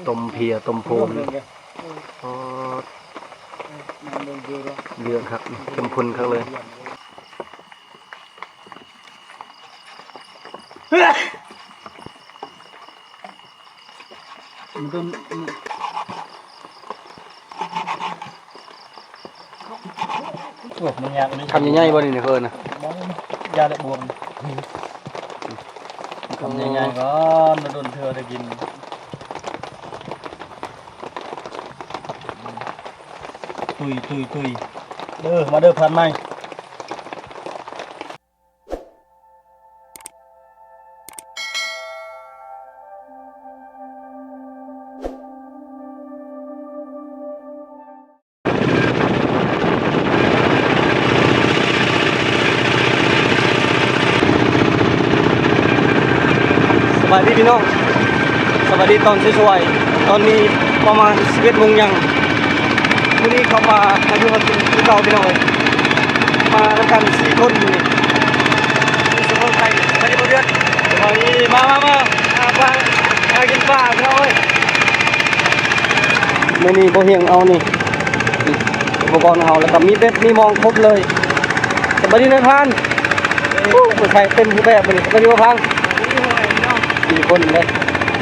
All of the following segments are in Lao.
ຕົ້ມເພຍ ຕົ້ມໂພນ. ອໍ ເດືອດຄັກ ເຂັ້ມຂຸ້ນຄັກເລີຍ. ໂອ້ ມັນຍາກເລີຍ ຄຳໃຫຍ່ໆບໍ່ນີ້ ເອີ້ນນະ? ບໍ່ ຢ່າແຫຼະ ບວມ ຄຳໃຫຍ່ໆກ່ອນ ດົນເທື່ອໄດ້ກິນ. ຕຸຍ ຕຸຍ ຕຸຍ ເດີ ມາເດີ ພັນໃໝ່. ສະບາຍດີພີ່ນ້ອງ ສະບາຍດີຕອນສວຍໆ ຕອນນີ້ປະມານສິບເອັດໂມງຫຍັງ. ມື້ນີ້ເຂົ້າປ່າມາຢູ່ຫາກິນຄືເກົ່າພີ່ນ້ອງເອີຍ ມານຳກັນສີ່ຄົນມື້ນີ້. ມີສະໂພກໄກ່ ສະບາຍດີບໍ່ເດືອນ ສະບາຍດີ ມາ ມາ ມາ ຫາປາ ຫາກິນປາພີ່ນ້ອງເອີຍ. ມື້ນີ້ບໍ່ຮຽງເອົານີ້ ອຸປະກອນເຮົາ ແລ້ວກໍມີເບັດມີມອງຄົບເລີຍ. ສະບາຍດີນາຍພານ ໂອ້ ຜູ້ຊາຍເຕັມຮູບແບບມື້ນີ້. ສະບາຍດີບໍ່ພັງ ສີ່ຄົນເດ້.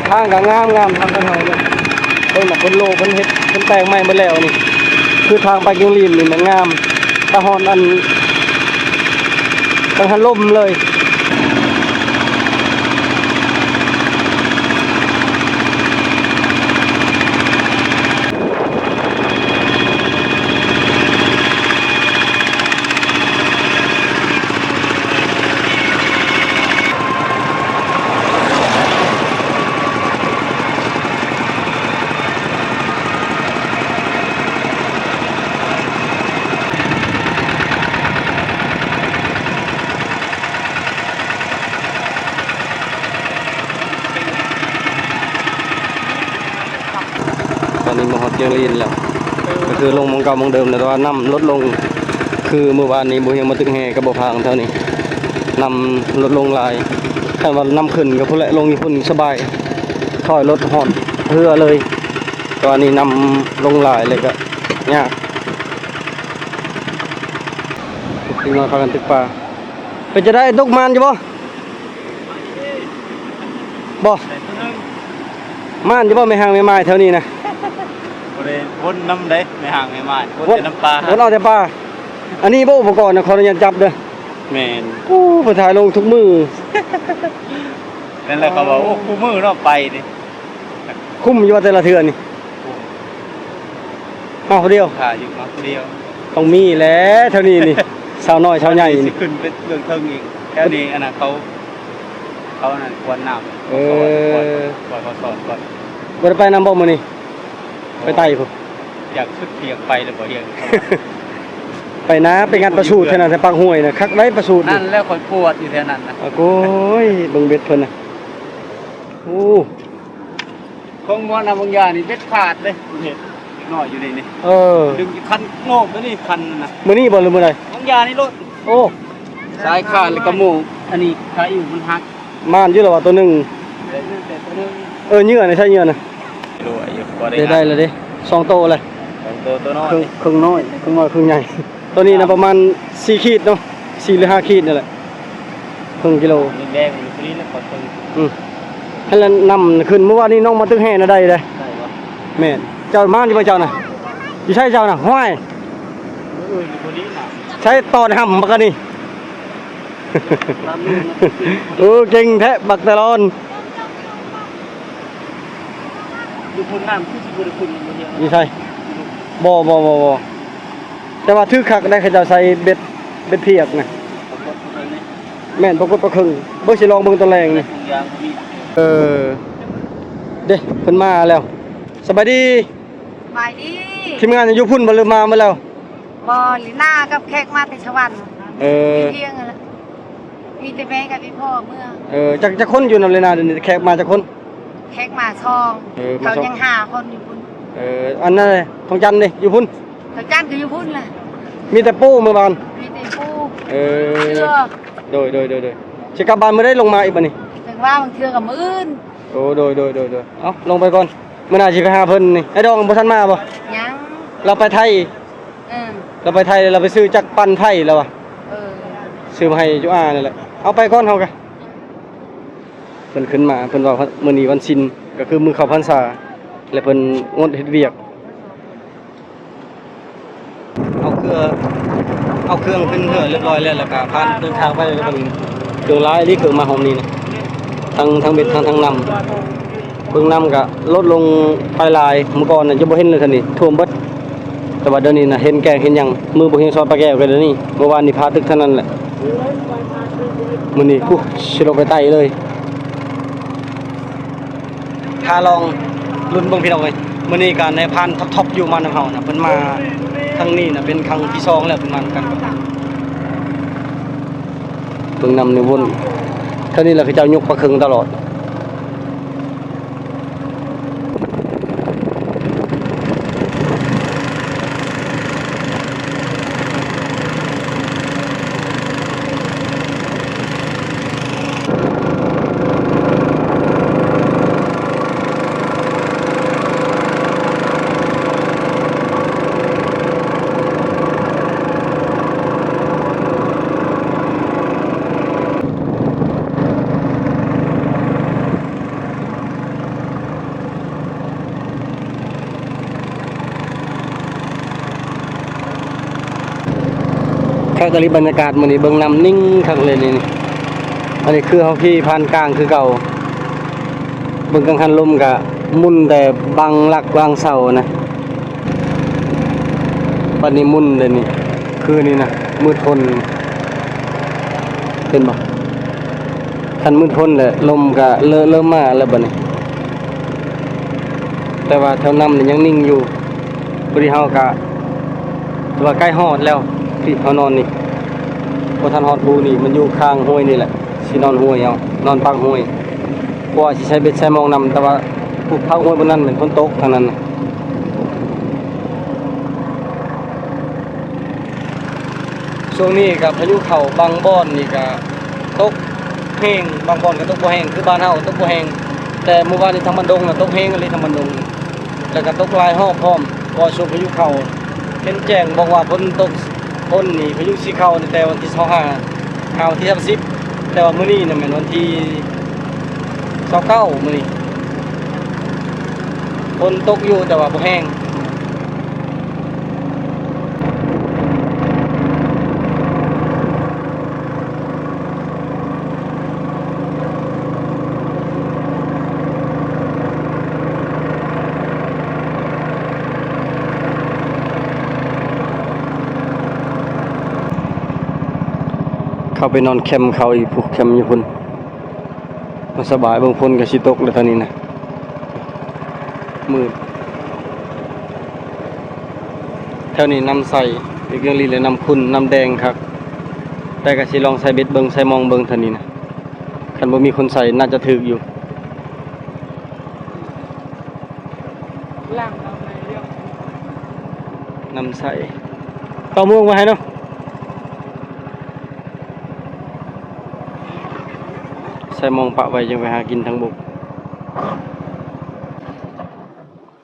ທາງກໍງາມໆ ທາງເຮົາເນາະ ເບິ່ງນະ ເພິ່ນໂລ ເພິ່ນເຮັດ ເພິ່ນແປງໃໝ່ໝົດແລ້ວນີ້. ຄືທາງໄປກິງລີນນີ້ມັນງາມ ຕາຮອນອັນ ກັງຫັນລົມເລີຍ. ຕອນນີ້ມາຮອດກຽງລີນແລ້ວ ກໍຄືລົງໝ່ອງເກົ່າໝ່ອງເດີມແລ້ວ ແຕ່ວ່ານ້ຳລົດລົງ. ຄືມື້ວານນີ້ບໍ່ຮຽງມາຕຶກແຮ່ກັບບໍ່ພາງແຖວນີ້ ນ້ຳລົດລົງຫຼາຍ. ຄັນວ່ານ້ຳຂຶ້ນກໍພຸ້ນແຫຼະ ລົງຢູ່ພຸ້ນສະບາຍ ຖອຍລົດຮອດເຮືອເລີຍ. ແຕ່ວ່ານີ້ນ້ຳລົງຫຼາຍເລີຍກໍຍາກ. ເດັກນ້ອຍພາກັນຕຶກປາ. ເປັນຈັ່ງໃດ ຕົກໝານຢູ່ບໍ່? ບໍ່ ໝານຢູ່ບໍ່ແມ່ຮ້າງແມ່ໝ້າຍແຖວນີ້ນະ? ບໍ່ໄດ້ວົນນຳໃດ ແມ່ຮ້າງແມ່ໝ້າຍ ວົນແຕ່ນຳປາ ວົນເອົາແຕ່ປາ. ອັນນີ້ບໍ່ອຸປະກອນນະ ຂໍອະນຸຍາດຈັບເດີ. ແມ່ນ ໂອ້ ເພິ່ນຖ່າຍລົງທຸກມື້. ນັ້ນແຫຼະ ເຂົາວ່າ ໂອ້ ຄູ່ມື້ເນາະ ໄປນີ້ ຄຸ້ມຢູ່ວ່າແຕ່ລະເທື່ອນີ້? ເຮົາຜູ້ດຽວ ຖ້າຢູ່ມາຜູ້ດຽວ ຕ້ອງມີແຫຼະແຖວນີ້ນີ້ ສາວນ້ອຍສາວໃຫຍ່ນີ້ ຊິຂຶ້ນໄປເບື້ອງເທິງອີກ. ແຖວນີ້ອັນນັ້ນເຂົາ ເຂົາອັນນັ້ນກວດນ້ຳ ເອີ ກວດ ກວດ ກວດ ກວດ ກວດ ບໍ່ໄດ້ໄປນຳບໍ່ມື້ນີ້? ໄປໄຕ່ພຸ້ນ ຢາກສຸດ ຢາກໄປແລ້ວບໍ່ຮຽງ. ໄປນາ ໄປງັດປາສູດແຖວນັ້ນ ແຖວປາກຫ້ວຍນະ ຄັກໄດ໋ປາສູດ. ນັ້ນແຫຼະ ຂ້ອຍປວດຢູ່ແຖວນັ້ນນະ. ໂອ້ຍ ເບິ່ງເບັດເພິ່ນນະ ໂອ້. ຂອງມ່ວນນະ ບາງຢ່ານີ້ເບັດຂາດເດ້ ເຫັນເດັກນ້ອຍຢູ່ນີ້ນີ້ ເອີ ດຶງຄັນໂງກຕົວນີ້ ຄັນນັ້ນນະ. ມື້ນີ້ບໍ່ ຫຼືມື້ໃດ? ບາງຢ່ານີ້ໂລດ. ໂອ້ ສາຍຂາດ ແລ້ວກໍໂມງ ອັນນີ້ຂາອີກມັນຫັກ. ມານຢູ່ແລ້ວວ່າຕົວໜຶ່ງ ເອີ ເຫຍື່ອນີ້ ໃຊ້ເຫຍື່ອນະ ໄດ້ ໄດ້ແລ້ວເດ້ ສອງໂຕເລີຍ ສອງໂຕ ຕົວນ້ອຍ ເຄິ່ງ ເຄິ່ງນ້ອຍ ເຄິ່ງນ້ອຍ ເຄິ່ງໃຫຍ່. ຕົວນີ້ນະ ປະມານສີ່ຂີດເນາະ ສີ່ຫຼືຫ້າຂີດນີ້ແຫຼະ ເຄິ່ງກິໂລ. ແດງໆຢູ່ນີ້ແຫຼະ ພໍເຖິງ. ອື ຫັ້ນລະ ນ້ຳຂຶ້ນ ມື້ວານນີ້ນ້ອງມາຕຶກແຮ່ນະ ໄດ້ເດ້. ໄດ້ບໍ່? ແມ່ນ. ເຈົ້າມາຢູ່ບໍ່ເຈົ້ານະ? ຢູ່ໃສເຈົ້ານະ? ຫ້ວຍ ເອີ ຢູ່ບໍ່ດີນະ ໃຊ້ຕອນຫ້ຳບັກອັນນີ້. ໂອ້ ເກັ່ງແທ້ບັກຕະລອນ. ຢູ່ພຸ້ນນ້ຳຄືຊິບໍ່ໄດ້ຂຸ້ນບໍ່? ຢູ່ໃສ? ບໍ່ ບໍ່ ບໍ່ ບໍ່ ແຕ່ວ່າຖືກຄັກໄດ໋ ເຂົາເຈົ້າໃສ່ເບັດ ເບັດພຽກນະ. ປາກົດປາເຄິງນີ້ ແມ່ນ ປາກົດປາເຄິງ. ເບິ່ງ ຊິລອງເບິ່ງຕອນແລງນີ້. ເອີ ເດ້ ເພິ່ນມາແລ້ວ. ສະບາຍດີ. ສະບາຍດີ. ທີມງານຍັງຢູ່ພຸ້ນບໍ່ ຫຼືມາໝົດແລ້ວ? ບໍ່ ລີນາກັບແຂກມາແຕ່ສະຫວັນ. ເອີ ຢູ່ພຽງຫັ້ນລະ ມີແຕ່ແມ່ກັບອີ່ພໍ່ເມືອ. ເອີ ຈັກ ຈັກຄົນຢູ່ນຳລີນາດຽວນີ້? ແຂກມາຈັກຄົນ? ແຂກມາສອງ. ເອີ ມາສອງ ເຂົາຍັງຫ້າຄົນຢູ່ພຸ້ນ. ເອີ ອັນນັ້ນເດ ທອງຈັນເດ ຢູ່ພຸ້ນ? ທອງຈັນກໍຢູ່ພຸ້ນລະ. ມີແຕ່ປູ່ເມືອບ້ານ? ມີແຕ່ປູ່. ເອີ ເຊື່ອ. ໂດຍ ໂດຍ ໂດຍ ໂດຍ. ຊິກັບບ້ານມື້ໃດ ລົງມາອີກບາດນີ້? ຈັ່ງ ວ່າບາງເທື່ອກໍມື້ອື່ນ. ໂອ້ ໂດຍ ໂດຍ ໂດຍ ໂດຍ. ເອົ້າ ລົງໄປກ່ອນ ມື້ໜ້າຊິໄປຫາເພິ່ນນີ້. ອ້າຍດອງບໍ່ທັນມາບໍ່? ຍັງ. ລາວໄປໄທ. ເອີ ລາວໄປໄທ ລາວໄປຊື້ຈັກປັ່ນໄຟລາວວ່າ. ເອີ ຊື້ມາໃຫ້ຈຸອານັ້ນແຫຼະ. ເອົາ ໄປກ່ອນເຮົາກະ. ເພິ່ນຂຶ້ນມາ ເພິ່ນວ່າມື້ນີ້ວັນສິນ ກໍຄືມື້ເຂົ້າພັນສາ ແລະ ເພິ່ນງົດເຮັດວຽກ. ເອົາເຄື່ອງ ເອົາເຄື່ອງຂຶ້ນເຮືອລຽບຮ້ອຍແລ້ວ ແລ້ວກະຜ່ານເດີນທາງໄປເລີຍ. ເຄື່ອງຫຼາຍອີ່ຫຼີ ເຄື່ອງມາຮອບນີ້ນະ ທັງ ທັງເບັດ ທັງ ທັງນ້ຳ. ເບິ່ງນ້ຳກະລົດລົງໄປຫຼາຍ ເມື່ອກ່ອນນະຈະບໍ່ເຫັນເລີຍ ທ່ານນີ້ຖ້ວມເບິດ. ແຕ່ວ່າດຽວນີ້ນະເຫັນແກ້ງເຫັນຫຍັງ ມື້ບໍ່ຮຽງຊອດປາແກ້ວກະດຽວນີ້ ເມື່ອວານນີ້ພາຕຶກເທົ່ານັ້ນແຫຼະ. ມື້ນີ້ ໂອ້ ຊິລົງໄປໄຕ່ເລີຍ. ຖ້າລອງລຸ້ນເບິ່ງພີ່ນ້ອງເອີຍ. ມື້ນີ້ກະນາຍພານທັອບໆຢູ່ມານຳເຮົານະ ເພິ່ນມາທາງນີ້ນະເປັນຄັ້ງທີສອງແລ້ວ ເພິ່ນມານຳກັນ. ເບິ່ງນ້ຳນີ້ວົນ ເທື່ອນີ້ລະເຂົາເຈົ້າຍົກປາເຄິງຕະຫຼອດ. ຄັກອີ່ຫຼີບັນຍາກາດມື້ນີ້ ເບິ່ງນ້ຳນິ່ງຄັກເລີຍນີ້. ອັນນີ້ຄືເຮົາຂີ່ຜ່ານກາງຄືເກົ່າ. ເບິ່ງກັງຫັນລົມກະໝຸ່ນແຕ່ບາງຫຼັກບາງເສົານະ. ບັດນີ້ໝຸ່ນເດ້ນີ້ ຄືນີ້ນະ ມືດຝົນ ເຫັນບໍ່? ຄັນມືດຝົນແຫຼະ ລົມກະເລີ່ມ ເລີ່ມມາແລ້ວບັດນີ້. ແຕ່ວ່າແຖວນ້ຳນີ້ຍັງນິ່ງຢູ່. ພໍດີເຮົາກະຖືວ່າໃກ້ຮອດແລ້ວ ທີ່ເຮົານອນນີ້ ບໍ່ທັນຮອດພູນີ້ ມັນຢູ່ຂ້າງຫ້ວຍນີ້ແຫຼະ. ຊິນອນຫ້ວຍເຮົາ ນອນປາກຫ້ວຍ ກວ່າຊິໃສ່ເບັດໃສ່ມອງນຳ. ແຕ່ວ່າພູ ພາກຫ້ວຍພວກນັ້ນແມ່ນຝົນຕົກທັງນັ້ນ. ຊ່ວງນີ້ກະພາຍຸເຂົ້າ ບາງບ່ອນນີ້ກະຕົກແຮງ ບາງບ່ອນກະຕົກບໍ່ແຮງ. ຄືບ້ານເຮົາຕົກບໍ່ແຮງ ແຕ່ມື້ວານນີ້ທາງບ້ານດົງນະຕົກແຮງອີ່ຫຼີ ທາງບ້ານດົງ ແລ້ວກະຕົກຫຼາຍຮອບພ້ອມ. ເພາະວ່າຊ່ວງພາຍຸເຂົ້າ ເຫັນແຈ້ງບອກວ່າຝົນຕົກ ຝົນນີ້ພາຍຸຊິເຂົ້າຕັ້ງແຕ່ວັນທີຊາວຫ້າ ຫາວັນທີສາມສິບ ແຕ່ວ່າມື້ນີ້ນະແມ່ນວັນທີຊາວເກົ້າ ມື້ນີ້ ຝົນຕົກຢູ່ແຕ່ວ່າບໍ່ແຮງ. ເຂົ້າໄປນອນແຄມເຂົາອີກ ພຸ້ນ ແຄມຢູ່ພຸ້ນ ມັນສະບາຍ. ເບິ່ງຝົນກະຊິຕົກແລ້ວຕອນນີ້ນະ ມືດ. ແຖວນີ້ນ້ຳໃສ ເປັນເລື່ອງລີ ແລະ ນ້ຳຂຸ່ນ ນ້ຳແດງຄັກ. ແຕ່ກະຊິລອງໃສ່ເບັດເບິ່ງ ໃສ່ມອງເບິ່ງເທື່ອນີ້ນະ. ຄັນບໍ່ມີຄົນໃສ່ໜ້າຈະຖືກຢູ່. ນ້ຳໃສ ເອົາມວກມາໃຫ້ເນາະ. ໃສ່ມອງປະໄວ້ ຈັ່ງໄປຫາກິນທາງບົກ.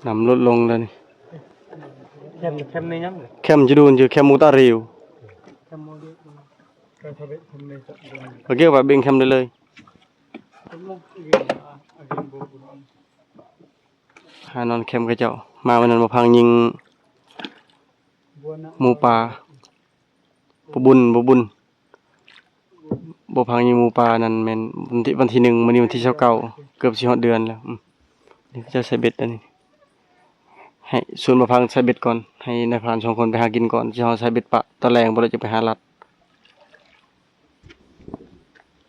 ນ້ຳລົດລົງແລ້ວນີ້. ແຄມ ແຄມນີ້ຍັງ ແຄມຈະດູນ ຢູ່ແຄມມຸຕາຣີວ. ໂອເຄ ໄປເບັງແຄມໄດ້ເລີຍ. ຫານອນແຄມເຂົາເຈົ້າ. ມາມື້ນັ້ນບໍ່ພັງຍິງໝູປ່າ ບໍ່ບຸນ ບໍ່ບຸນ. ບໍ່ພັງຍິງໝູປ່ານັ້ນແມ່ນວັນທີ ວັນທີໜຶ່ງ ມື້ນີ້ວັນທີຊາວເກົ້າ ເກືອບຊິຮອດເດືອນແລ້ວ. ອືມ ນີ້ເຂົາເຈົ້າໃສ່ເບັດອັນນີ້ ໃຫ້ຊວນບໍ່ພັງໃສ່ເບັດກ່ອນ ໃຫ້ນາຍພານສອງຄົນໄປຫາກິນກ່ອນ ຊິເຮົາໃສ່ເບັດປະຕອນແລງ ບໍ່ແລ້ວຈະໄປຫາລັດ.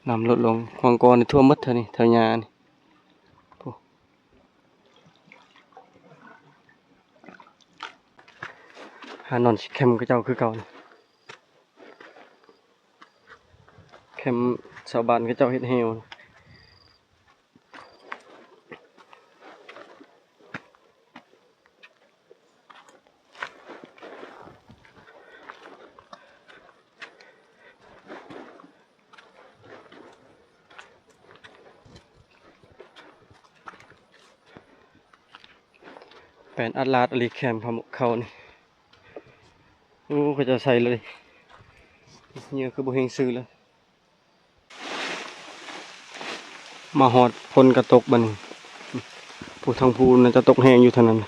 ນ້ຳລົດລົງ ຫວ່າງກ່ອນນີ້ຖ້ວມໝົດແຖວນີ້ ແຖວຫຍ້ານີ້. ໂອ້ ຫານອນແຄມເຂົາເຈົ້າຄືເກົ່ານີ້. ແຄມຊາວບ້ານເຂົາເຈົ້າເຮັດແຮ້ວ. ແປນອາດລາດອີ່ຫຼີ ແຄມເຂົານີ້. ໂອ້ ເຂົາເຈົ້າໃສ່ເລີຍ ເຫຍື່ອຄືບໍ່ແຮງຊື່ເລີຍ. ມາຮອດຝົນກະຕົກບັດນີ້ ຜູ້ທາງຜູ້ໜ້າຈະຕົກແຮງຢູ່ທາງນັ້ນ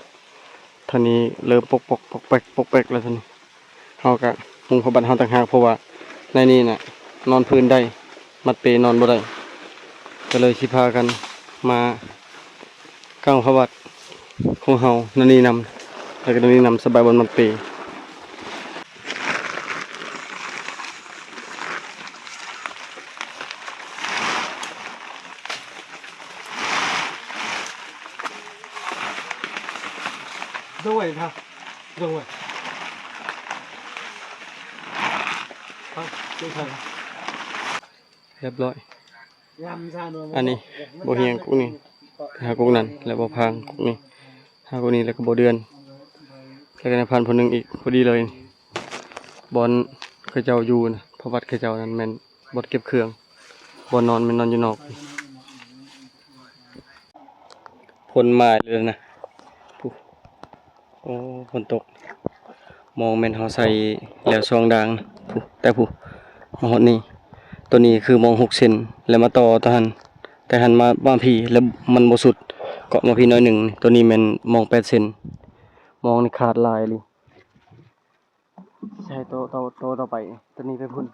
ທາງນີ້ເລີ່ມປົກໆ ປົກແປັກ ປົກແປັກແລ້ວ ທາງນີ້. ເຮົາກະມຸງຜ້າບັດເຮົາຕ່າງຫາກ ເພາະວ່າໃນນີ້ນະນອນພື້ນໄດ້ ມັດເປນອນບໍ່ໄດ້ ກະເລີຍຊິພາກັນມາກາງຜ້າບັດຂອງເຮົານຳນີ້ນຳ ແລ້ວກະນຳນີ້ນຳ ສະບາຍບ່ອນມັດເປ. ຮຽບຮ້ອຍ. ອັນນີ້ບໍ່ຮຽງກົກນີ້ ຫາກົກນັ້ນ ແລ້ວບໍ່ພາງກົກນີ້ ຫາກົກນີ້ ແລ້ວກະບໍ່ເດືອນ ແລ້ວກະນາຍພັນຜູ້ໜຶ່ງອີກ ພໍດີເລີຍ. ບ່ອນເຂົາເຈົ້າຢູ່ນະ ພະວັດເຂົາເຈົ້ານັ້ນແມ່ນບ່ອນເກັບເຄື່ອງ ບ່ອນນອນແມ່ນນອນຢູ່ນອກ. ຝົນມາແລ້ວນະ ໂອ້ ຝົນຕົກ. ມອງແມ່ນເຮົາໃສ່ແລ້ວສອງດ່າງ ພຸ້ນ ແຕ່ພຸ້ນ ມາຮອດນີ້. ໂຕນີ້ຄືມອງຫົກເຊັນ ແລ້ວມາຕໍ່ຕະຫັ້ນ ແຕ່ຫັ້ນມາ ມາພີ້ ແລ້ວມັນບໍ່ສຸດ ເກາະມາພີ້ໜ້ອຍໜຶ່ງ. ໂຕນີ້ແມ່ນມອງແປດເຊັນ ມອງນີ້ຂາດຫຼາຍອີ່ຫຼີ. ໃສ່ໂຕ ໂຕ ໂຕຕໍ່ໄປ ໂຕນີ້ໄປພຸ້ນ.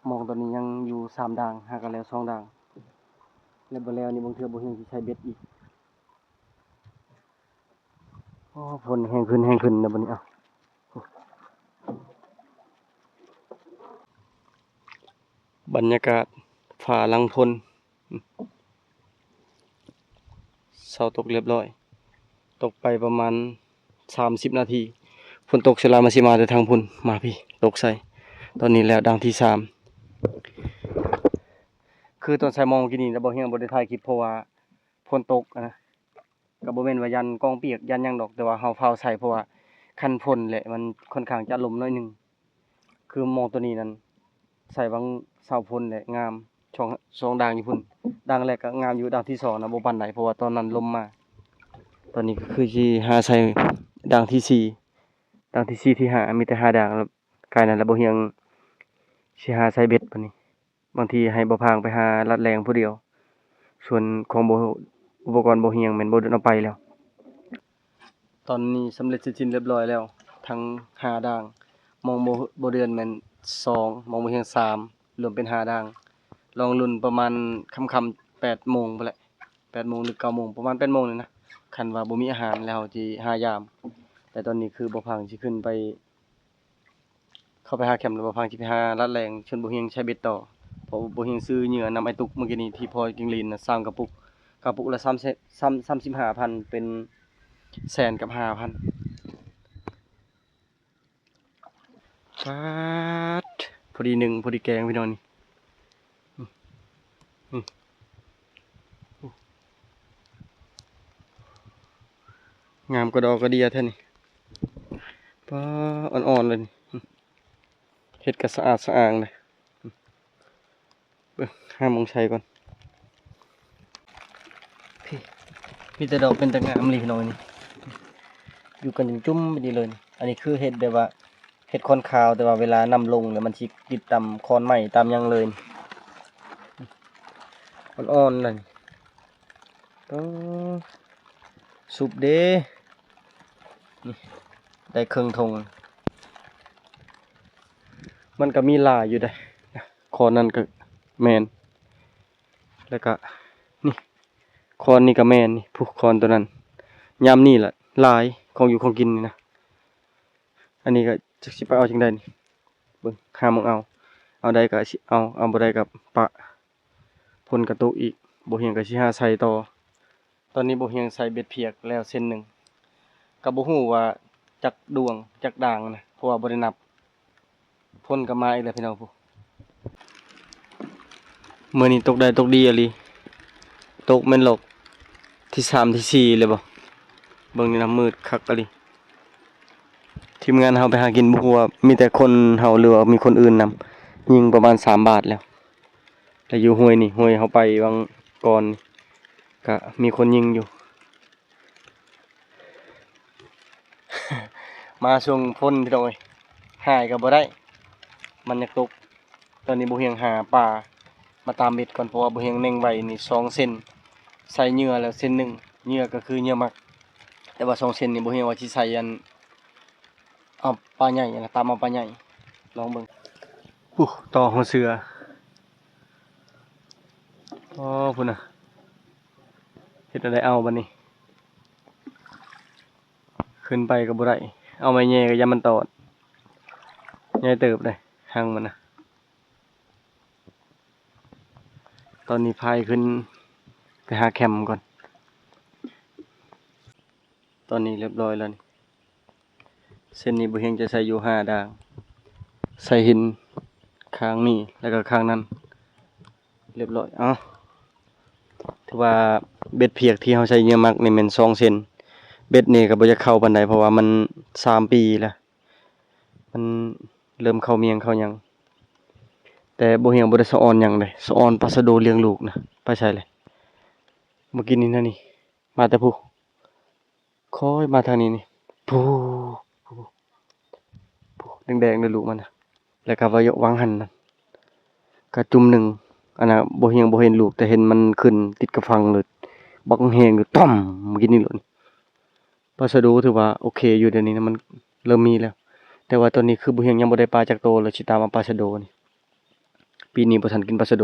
ມອງໂຕນີ້ຍັງຢູ່ສາມດ່າງ ຫາກະແລ້ວສອງດ່າງ ແລ້ວບໍ່ແລ້ວນີ້ບາງເທື່ອບໍ່ຮຽງຊິໃສ່ເບັດອີກ. ໂອ້ ຝົນແຮງຂຶ້ນ ແຮງຂຶ້ນແລ້ວບັດນີ້. ເອົ້າ ບັນຍາກາດຟ້າຫຼັງຝົນ ເຊົາຕົກຮຽບຮ້ອຍ ຕົກໄປປະມານສາມສິບນາທີ ຝົນຕົກສ່ວນຫຼາຍມັນຊິມາແຕ່ທາງພຸ້ນ ມາພີ້ ຕົກໃສ່. ຕອນນີ້ແລ້ວດ່າງທີສາມ ຄືຕອນໃສ່ມອງກີ້ນີ້ນະ ບໍ່ຮຽງບໍ່ໄດ້ຖ່າຍຄລິບ ເພາະວ່າຝົນຕົກນະ. ກະບໍ່ແມ່ນວ່າຢ້ານກ້ອງປຽກຢ້ານຫຍັງດອກ ແຕ່ວ່າເຮົາຟ້າວໃສ່ ເພາະວ່າຄັນຝົນແຫຼະ ມັນຂ້ອນຂ້າງຈະລົມໜ້ອຍໜຶ່ງ. ຄືມອງໂຕນີ້ນັ້ນ ໃສ່ຫວ່າງເສົາພຸ້ນແຫຼະ ງາມ ສອງ ສອງດ່າງຢູ່ພຸ້ນ. ດ່າງແລກກະງາມຢູ່ ດ່າງທີສອງນະບໍ່ປານໃດ ເພາະວ່າຕອນນັ້ນລົມມາ. ຕອນນີ້ກະຄືຊິຫາໃສ່ດ່າງທີສີ່ ດ່າງທີສີ່ ທີຫ້າ ມີແຕ່ຫ້າດ່າງ ແລ້ວກາຍນັ້ນແລ້ວບໍ່ຮຽງຊິຫາໃສ່ເບັດບັດນີ້. ບາງທີໃຫ້ບ່າວພາງໄປຫາລັດແລງຜູ້ດຽວ ສ່ວນຂອງບໍ່ ອຸປະກອນບໍ່ຮຽງແມ່ນບໍ່ເດີນເອົາໄປແລ້ວ. ຕອນນີ້ສຳເລັດເສັດສິ້ນຮຽບຮ້ອຍແລ້ວ ທັງຫ້າດ່າງ ມອງບໍ່ ບໍ່ເດືອນແມ່ນສອງ ມອງບໍ່ຮຽງສາມ ລວມເປັນຫ້າດ່າງ. ລອງລຸ້ນປະມານຄ່ຳໆ ແປດໂມງພຸ້ນແຫຼະ ແປດໂມງ ຫຼື ເກົ້າໂມງ ປະມານແປດໂມງນີ້ນະ ຄັນວ່າບໍ່ມີອາຫານແລ້ວເຮົາຊິຫາຢາມ. ແຕ່ຕອນນີ້ຄືບ່າວພາງຊິຂຶ້ນໄປ ເຂົ້າໄປຫາແຄມແລ້ວ ບ່າວພາງຊິໄປຫາລັດແລງ ຊວນບໍ່ຮຽງໃສ່ເບັດຕໍ່ ເພາະບໍ່ຮຽງຊື້ເຫຍື່ອນຳອ້າຍຕຸກມື້ກີ້ນີ້ ທີ່ພໍກິນລີນນະ ສາມກະປຸກ ກະປຸກລະສາມ ສາມ ສາມສິບຫ້າພັນ ເປັນແສນກັບຫ້າພັນ. ປາດ ພໍດີໜຶ່ງ ພໍດີແກງພີ່ນ້ອງນີ້. ອືມ ອືມ ງາມກະດອກກະເດຍແທ້ນີ້ ປາດ ອ່ອນໆເລີຍນີ້. ອືມ ເຮັດກະສະອາດສະອ້າງເລີຍ. ອືມ ເບິ່ງ ຫາໝ່ອງໃສ່ກ່ອນ. ພີ້ ມີແຕ່ດອກເປັນຕາງາມອີ່ຫຼີພີ່ນ້ອງນີ້ ຢູ່ກັນຈຸ້ມໆ ແບບນີ້ເລີຍ. ອັນນີ້ຄືເຮັດແບບວ່າ ເຮັດຄ້ອນຄາວ ແຕ່ວ່າເວລານ້ຳລົງແລ້ວມັນຊິຕິດຕາມຂອນໄມ້ຕາມຫຍັງເລີຍ. ອ່ອນໆ ນັ້ນ ໂອ້ ສຸບເດ້ ນີ້ ໄດ້ເຄິ່ງຖົງ. ມັນກະມີຫຼາຍຢູ່ເດ້ ຄອນນັ້ນກະແມ່ນ ແລ້ວກະນີ້ ຄອນນີ້ກະແມ່ນ ນີ້ ຜູ້ຄອນໂຕນັ້ນ. ຍາມນີ້ລະຫຼາຍ ຂອງຢູ່ຂອງກິນນີ້ນະ. ອັນນີ້ກະຈັກຊິໄປເອົາຈັ່ງໃດນີ້ ເບິ່ງ ຫາໝ່ອງເອົາ ເອົາໄດ້ກະຊິເອົາ ເອົາບໍ່ໄດ້ກະປະ. ຝົນກະຕົກອີກ ບໍ່ຮຽງກະຊິຫາໃສ່ຕໍ່. ຕອນນີ້ບໍ່ຮຽງໃສ່ເບັດພຽກແລ້ວເສັ້ນໜຶ່ງ ກະບໍ່ຮູ້ວ່າຈັກດວງຈັກດາງນະ ເພາະວ່າບໍ່ໄດ້ນັບ. ຝົນກະມາອີກແລ້ວພີ່ນ້ອງ ຜູ້ ມື້ນີ້ຕົກໄດ້ຕົກດີອີ່ຫຼີ ຕົກແມ່ນລອບທີສາມທີສີ່ແລ້ວບໍ. ເບິ່ງນີ້ນະ ມືດຄັກອີ່ຫຼີ. ທີມງານເຮົາໄປຫາກິນ ບໍ່ຮູ້ວ່າມີແຕ່ຄົນເຮົາ ຫຼືວ່າມີຄົນອື່ນນຳ. ຍິງປະມານສາມບາດແລ້ວ ແລະຢູ່ຫ້ວຍນີ້ ຫ້ວຍເຮົາໄປຫວ່າງກ່ອນນີ້ ກະມີຄົນຍິງຢູ່. ມາຊ່ວງຝົນພີ່ນ້ອງເອີຍ ຫາຍກໍບໍ່ໄດ້ ມັນຢາກຕົກ. ຕອນນີ້ບໍ່ຮຽງຫາປາມາຕາມເບັດກ່ອນ ເພາະວ່າບໍ່ຮຽງແໜ່ງໄວ້ນີ້ສອງເຊັນ ໃສ່ເຫຍື່ອແລ້ວເຊັນໜຶ່ງ ເຫຍື່ອກໍຄືເຫຍື່ອໝັກ ແຕ່ວ່າສອງເຊັນນີ້ບໍ່ຮຽງວ່າຊິໃສ່ອັນ ເອົາປາໃຫຍ່ນະ ຕາມເອົາປາໃຫຍ່ ລອງເບິ່ງ. ໂອ້ ຕໍ່ຫົວເສືອ ອໍ ພຸ້ນນະ ເຮັດແນວໃດເອົາບັດນີ້ ຂຶ້ນໄປກໍບໍ່ໄດ້ ເອົາໄມ້ແຍ່ກໍຢ້ານມັນຕອດ ໃຫຍ່ເຕີບເດ້ ຮັງມັນນະ. ຕອນນີ້ພາຍຂຶ້ນໄປຫາແຄມກ່ອນ ຕອນນີ້ຮຽບຮ້ອຍແລ້ວນີ້ ເສັ້ນນີ້ບໍ່ຮຽງຈະໃສ່ຢູ່ຫ້າດ່າງ ໃສ່ຫີນຂ້າງນີ້ ແລ້ວກໍຂ້າງນັ້ນ ຮຽບຮ້ອຍ. ເອົ້າ ຖືວ່າເບັດພຽກທີ່ເຮົາໃສ່ເຫຍື່ອໝັກນີ້ແມ່ນສອງເຊັນ ເບັດນີ້ກໍບໍ່ຢາກເຂົ້າປານໃດ ເພາະວ່າມັນສາມປີແລ້ວ ມັນເລີ່ມເຂົ້າໝ້ຽງເຂົ້າຫຍັງ ແຕ່ບໍ່ຮຽງບໍ່ໄດ້ສະອອນຫຍັງເດ້ ສະອອນປາສະໂດລ້ຽງລູກນະ ໄປໃສແຫຼະ ມື້ກີ້ນີ້ນະນີ້ ມາແຕ່ພຸ້ນ ຄ່ອຍມາທາງນີ້ນີ້ ພຸ້ນ ພຸ້ນ ແດງໆເດ້ລູກມັນນະ ແລ້ວກໍວ່າຫວ່າງຫັ້ນນະ ກະຈຸ່ມໜຶ່ງ ອັນນະ ບໍ່ຮຽງບໍ່ເຫັນລູກ ແຕ່ເຫັນມັນຂຶ້ນຕິດກະພັງໂລດ ບັກແຮງໂລດ ຕ່ອມ ມື້ກີ້ນີ້ໂລດ. ປາສະໂດຖືວ່າໂອເຄຢູ່ ດຽວນີ້ນະມັນເລີ່ມມີແລ້ວ ແຕ່ວ່າຕອນນີ້ຄືບໍ່ຮຽງຍັງບໍ່ໄດ້ປາຈັກໂຕ ແລ້ວຊິຕາມເອົາປາສະໂດນີ້. ປີນີ້ບໍ່ທັນກິນປາສະໂດ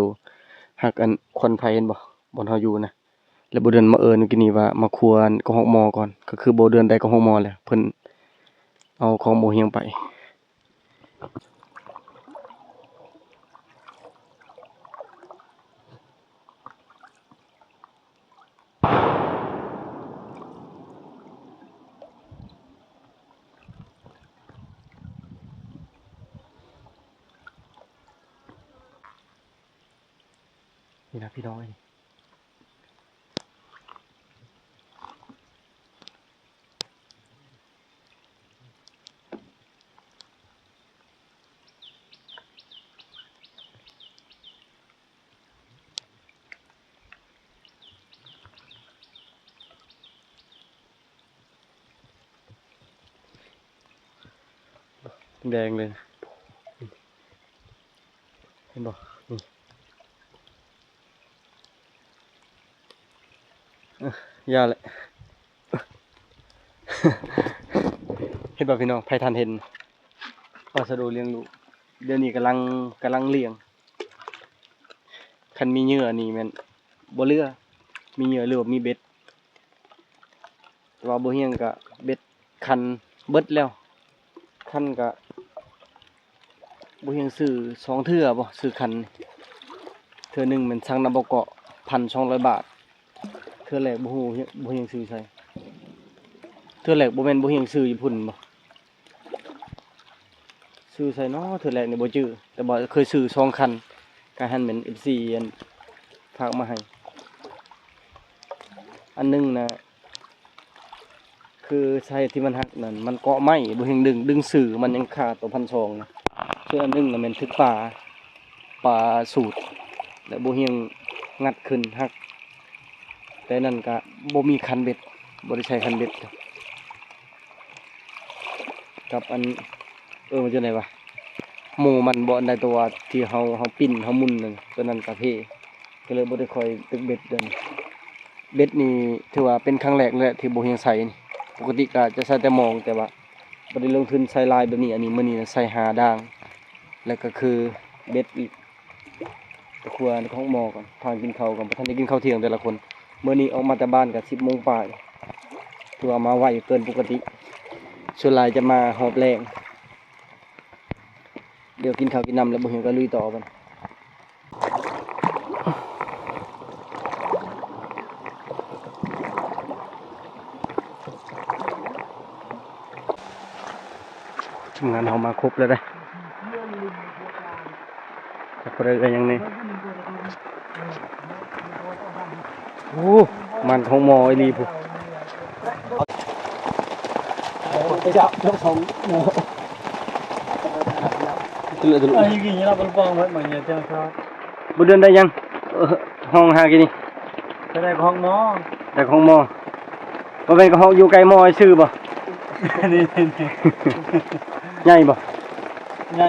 ຮັກອັນຄວັນໄຟເຫັນບໍ່ ບ່ອນເຮົາຢູ່ນະ ແລ້ວບໍ່ເດືອນມາເອີ້ນມື້ກີ້ນີ້ວ່າມາຄົວກະຮອກໝໍ່ກ່ອນ ກໍຄືບໍ່ເດືອນໄດ້ກະຮອກໝໍ່ແລ້ວ ເພິ່ນເອົາຂອງບໍ່ຮຽງໄປ. ນີ້ນະພີ່ນ້ອງເອີຍ. ແດງເລີຍ ເຫັນບໍ່ ນີ້ ເອີ ຢ່າແຫຼະ ເຫັນບໍ່ພີ່ນ້ອງ ໃຜທັນເຫັນ ປາສະໂດລ້ຽງລູກ ດຽວນີ້ກຳລັງ ກຳລັງລ້ຽງ ຄັນມີເຫຍື່ອນີ້ແມ່ນບໍ່ເຫຼືອ ມີເຫຍື່ອຫຼືວ່າມີເບັດ ແຕ່ວ່າບໍ່ຮຽງກະເບັດຄັນເບິດແລ້ວ ຄັນກະບໍ່ຮຽງຊື້ສອງເທື່ອບໍ່ ຊື້ຄັນ ເທື່ອໜຶ່ງແມ່ນສັ່ງນຳບໍ່ເກາະ ພັນສອງຮ້ອຍບາດ ເທື່ອແລກບໍ່ຮູ້ ບໍ່ຮຽງຊື້ໃສ ເທື່ອແລກບໍ່ແມ່ນບໍ່ຮຽງຊື້ຢູ່ພຸ້ນບໍ່ ຊື້ໃສເນາະ ເທື່ອແລກນີ້ບໍ່ຈື່ ແຕ່ວ່າເຄີຍຊື້ສອງຄັນ ກະຫັ້ນແມ່ນເອັຟຊີອັນຝາກມາໃຫ້ ອັນໜຶ່ງນະ ຄືສາເຫດທີ່ມັນຫັກນັ້ນ ມັນເກາະໄມ້ ບໍ່ຮຽງດຶງ ດຶງຊື່ມັນຍັງຄາໂຕພັນສອງນະ ສ່ວນອັນໜຶ່ງນະແມ່ນຖືກປາ ປາສູດ ແລະບໍ່ຮຽງງັດຂຶ້ນຫັກ ແຕ່ນັ້ນກະບໍ່ມີຄັນເບັດ ບໍ່ໄດ້ໃຊ້ຄັນເບັດ ກັບອັນ ເອີ້ນວ່າຈັ່ງໃດວະ ໝູ່ມັນບໍ່ອັນໃດ ຕົວທີ່ເຮົາ ເຮົາປິ່ນເຮົາໝຸນນັ້ນ ຕົວນັ້ນກະເພ ກໍເລີຍບໍ່ໄດ້ຄ່ອຍຕຶກເບັດດຽວນີ້ ເບັດນີ້ຖືວ່າເປັນຄັ້ງແລກເລີຍທີ່ບໍ່ຮຽງໃສ່ ປົກກະຕິກະຈະໃສ່ແຕ່ມອງ ແຕ່ວ່າບໍ່ໄດ້ລົງທຶນໃສ່ຫຼາຍແບບນີ້ ອັນນີ້ມື້ນີ້ນະໃສ່ຫ້າດ່າງ ແລ້ວກໍຄືເບັດອີກ ໄປຄົວກະຮອກໝໍ່ກ່ອນ ພາກັນກິນເຂົ້າກ່ອນ ບໍ່ທັນໄດ້ກິນເຂົ້າທ່ຽງແຕ່ລະຄົນ ມື້ນີ້ອອກມາແຕ່ບ້ານກະສິບໂມງປາຍ ຖືວ່າມາໄວເກີນປົກກະຕິ ສ່ວນຫຼາຍຈະມາຮອບແລງ. ດຽວກິນເຂົ້າກິນນ້ຳແລ້ວ ບໍ່ຮຽງກໍລຸຍຕໍ່ບັດ ທີມງານເຮົາມາຄົບແລ້ວເດ້ ຈັກຜູ້ໃດເອີ້ນຫຍັງນີ້ ໂອ້ ມັນຂອງໝໍອີ່ຫຼີພຸ້ນ ບໍ່ເດືອນໄດ້ຫຍັງ ເອີ ຫ້ອງຫາກິນນີ້ ໄດ້ຂອງໝໍ ໄດ້ຂອງໝໍ ບໍ່ແມ່ນກະຮອກຢູ່ໃກ້ໝໍຊື່ບໍ່? ໃຫຍ່ບໍ່? ໃຫຍ່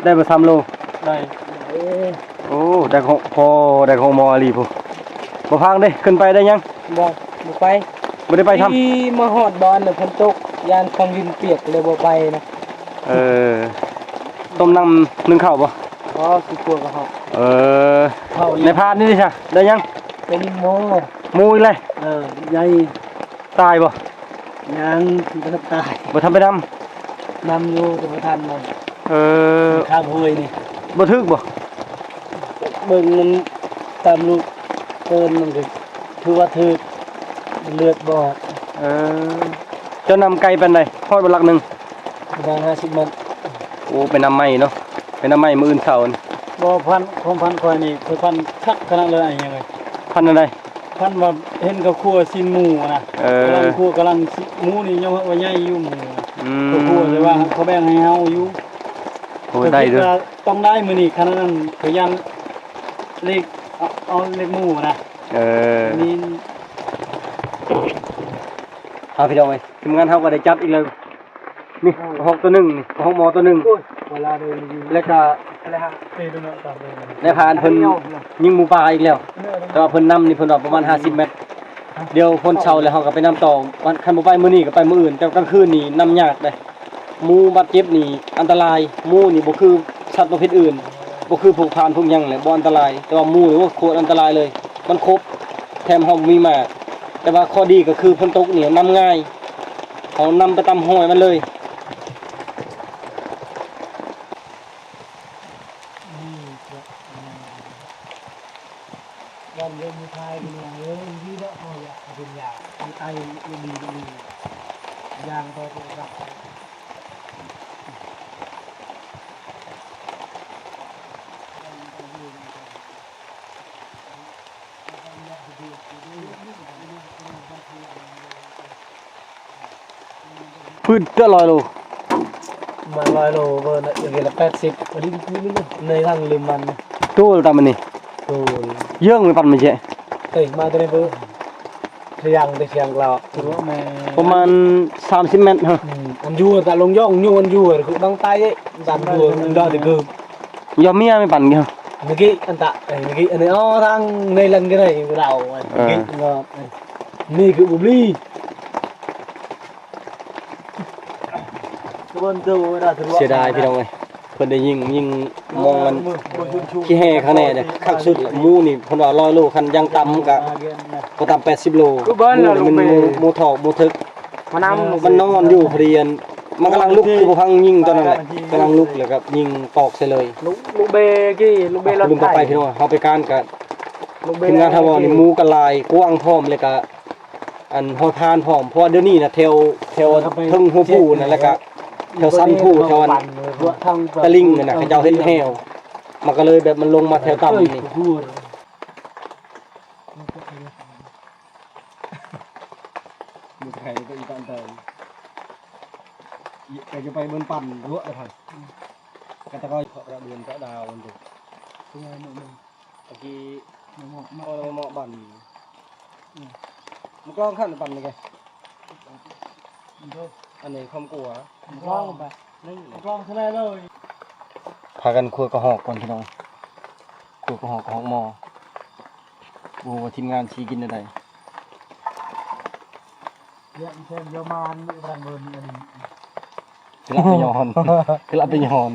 ໄດ້ບໍ່ສາມໂລ? ໄດ້. ໂອ້ ໄດ້ຂອງ ພໍໄດ້ຂອງໝໍອີ່ຫຼີພຸ້ນ. ບໍ່ພັງເດ້ ຂຶ້ນໄປໄດ້ຍັງ? ບໍ່ ບໍ່ໄປ. ບໍ່ໄດ້ໄປຊ້ຳ? ທີ່ມາຮອດບ້ານແລ້ວຝົນຕົກ ຢ້ານຂອງດິນປຽກເລີຍບໍ່ໄປນະ. ເອີ ຕົ້ມນ້ຳໜຶ້ງເຂົ້າບໍ່? ອໍ ຊິຄົວກະເຮົາ. ເອີ ໃນພານນີ້ຊະ ໄດ້ຍັງ? ໄດ້ຍິງໝູ. ໝູອີກແລ້ວ? ເອີ ໃຫຍ່. ຕາຍບໍ່? ຍັງ ບໍ່ທັນຕາຍ. ບໍ່ທັນໄປນຳ? ນຳຢູ່ ແຕ່ບໍ່ທັນນຳ. ເອີ ຂ້າມຫ້ວຍນີ້ ບໍ່ຖືກບໍ່? ເບິ່ງມັນຕາມລູກເກີນ ມັນກໍຖືວ່າຖືກ ເລືອດບໍ່ອອກ. ເອີ ເຈົ້ານຳໄກປານໃດ? ຮອດບໍ່ຫຼັກໜຶ່ງ? ປະມານຫ້າສິບແມັດ. ໂອ້ ໄປນຳໃໝ່ເນາະ ໄປນຳໃໝ່ມື້ອື່ນເຊົ້ານີ້. ບໍ່ ພັນ ຄວາມພັນຂ້ອຍນີ້ ຂ້ອຍພັນຄັກຂະໜາດເລີຍ ອ້າຍຫຍັງເອີຍ. ພັນອັນໃດ? ພັນວ່າເຫັນເຂົາຄົວຊີ້ນໝູນະ. ເອີ ກຳລັງຄົວ ກຳລັງ ໝູນີ້ຍອມຮັບວ່າໃຫຍ່ຢູ່ໝູນະ. ອືມ ເຂົາຄົວ ແຕ່ວ່າເຂົາແບ່ງໃຫ້ເຮົາຢູ່. ໂອ້ ໄດ້ເດີ ຕ້ອງໄດ້ມື້ນີ້ ຂະໜາດນັ້ນ ພະຍານເລັກ ເອົາ ເອົາເລັກໝູນະ. ເອີ ນີ້ ເອົາ ພີ່ນ້ອງເອີຍ ທີມງານເຮົາກໍໄດ້ຈັບອີກແລ້ວ. ນີ້ ໂອ້ ກະຮອກໂຕໜຶ່ງ ນີ້ ກະຮອກໝໍໂຕໜຶ່ງ. ໂອ້ຍ ເວລາເດີນຢູ່ ແລ້ວກະ ແລ້ວຫາເປໂດນຕາມເດີນ ໃນພານເພິ່ນຍິງໝູປ່າອີກແລ້ວ. ເອີ ແຕ່ວ່າເພິ່ນນຳນີ້ ເພິ່ນວ່າປະມານຫ້າສິບແມັດ. ດຽວຝົນເຊົາແລ້ວເຮົາກໍໄປນຳຕໍ່. ຄັນບໍ່ໄປມື້ນີ້ກໍໄປມື້ອື່ນ ແຕ່ກາງຄືນນີ້ນຳຍາກເດ້. ໝູບາດເຈັບນີ້ອັນຕະລາຍ. ໝູນີ້ບໍ່ຄືສັດປະເພດອື່ນ ບໍ່ຄືພວກພານພວກຫຍັງແຫຼະ ບໍ່ອັນຕະລາຍ. ແຕ່ວ່າໝູນີ້ ໂອ້ ໂຄດອັນຕະລາຍເລີຍ. ມັນຄົບ ແຖມເຮົາບໍ່ມີໝາກ. ແຕ່ວ່າຂໍ້ດີກໍຄືຝົນຕົກນີ້ນຳງ່າຍ. ເຮົານຳໄປຕາມຮອຍມັນເລີຍ. ບ້ານເມືອງຢູ່ທ້າຍພີ່ນ້ອງເອີຍ ດີເນາະ ເຮົາຢາກເປັນຢາກ ມີໄຕ ມີດີ ມີຢ່າງໄປ ໄປ ໄປ. ຟືດເກືອບຮ້ອຍໂລ ປະມານຮ້ອຍໂລ ເບິ່ງນະ ຢ່າງເຫັນລະແປດສິບ ອັນນີ້ໃນຫຼັງລືມມັນ ໂຕລະຕາມອັນນີ້ ໂຕ ເຢີ້ງໄປປັ່ນມາເຈ ເອີຍ ມາແຕ່ໃນເບິ່ງ ທະຍັງແຕ່ທຽງລາວ ປະມານສາມສິບແມັດ ອືມ ອັນຢູ່ຕາລົງຍ່ອງ ຢູ່ອັນຢູ່ຄືບັງໄຕ ຕາມຢູ່ດອກ ຄື ຍອມເມຍໄປປັ່ນຢູ່ ເມື່ອກີ້ອັນຕະ ເອີຍ ເມື່ອກີ້ອັນນີ້ ອໍ ທາງໃນລັນກໍໄດ້ລາວ ເອີ ເມື່ອກີ້ກໍ ນີ້ຄືບຸບລີ ເສຍດາຍພີ່ນ້ອງເອີຍ ເພິ່ນໄດ້ຍິງ ຍິງມອງອັນຂີ້ແຮ່ຂ້າງໃນເດ້ ຄັກສຸດລະ ໝູນີ້ເພິ່ນວ່າຮ້ອຍໂລ ຄັນຢ່າງຕ່ຳກໍບໍ່ຕ່ຳແປດສິບໂລ ໝູນີ້ມັນໝູ ໝູຖອກ ໝູເຖິກ ມັນນອນຢູ່ພໍດີ ອັນ ມັນກຳລັງລຸກ ຄືບໍ່ພັງຍິງຕອນນັ້ນແຫຼະ ກຳລັງລຸກແລ້ວກໍຍິງຕອກໃສ່ເລີຍ ລູກເບກີ້ ລູກເບລົດໄຖ ລືມຕໍ່ໄປພີ່ນ້ອງ ເຮົາໄປການກະ ທີມງານເຮົາເວົ້ານີ້ ໝູກໍຫຼາຍກວ້າງພ້ອມ ແລ້ວກະ ອັນຮອຍຜ່ານພ້ອມ ເພາະວ່າດຽວນີ້ນະ ແຖວ ແຖວເທິງຫົວພູນະ ແລ້ວກະແຖວສັນພູ ແຖວອັນຕະລິ່ງຫັ້ນນະ ເຂົາເຈົ້າເຮັດແຮ້ວ ມັນກໍເລີຍແບບມັນລົງມາແຖວຕ່ຳນີ້ ບໍ່ໄດ້ໄປອີກຕາມເດີມ ກໍຈະໄປເບິ່ງປັ່ນລົວດລະພັນ ກະຕະກອຍເກາະກະເດືອນເກາະດາວມັນເດ້ ຕະກີ້ ເໝາະ ເໝາະ ເໝາະ ເໝາະ ເໝາະ ບັນ ອືມ ມາກລອງຂັ້ນປັ່ນນີ້ແກ ອັນນີ້ຄວາມກົວ ມາກລອງໄປ ມາກລອງຊະແລ້ວເລີຍ ພາກັນຄົວກະຮອກກ່ອນພີ່ນ້ອງ ຄົວກະຮອກ ກະຮອກໝໍ ບໍ່ຮູ້ວ່າທີມງານຊິກິນແນວໃດ ເຍາະແຊມເຍາະມານ ຄືລະໄປຍ້ອນ ຄືລະໄປຍ້ອນ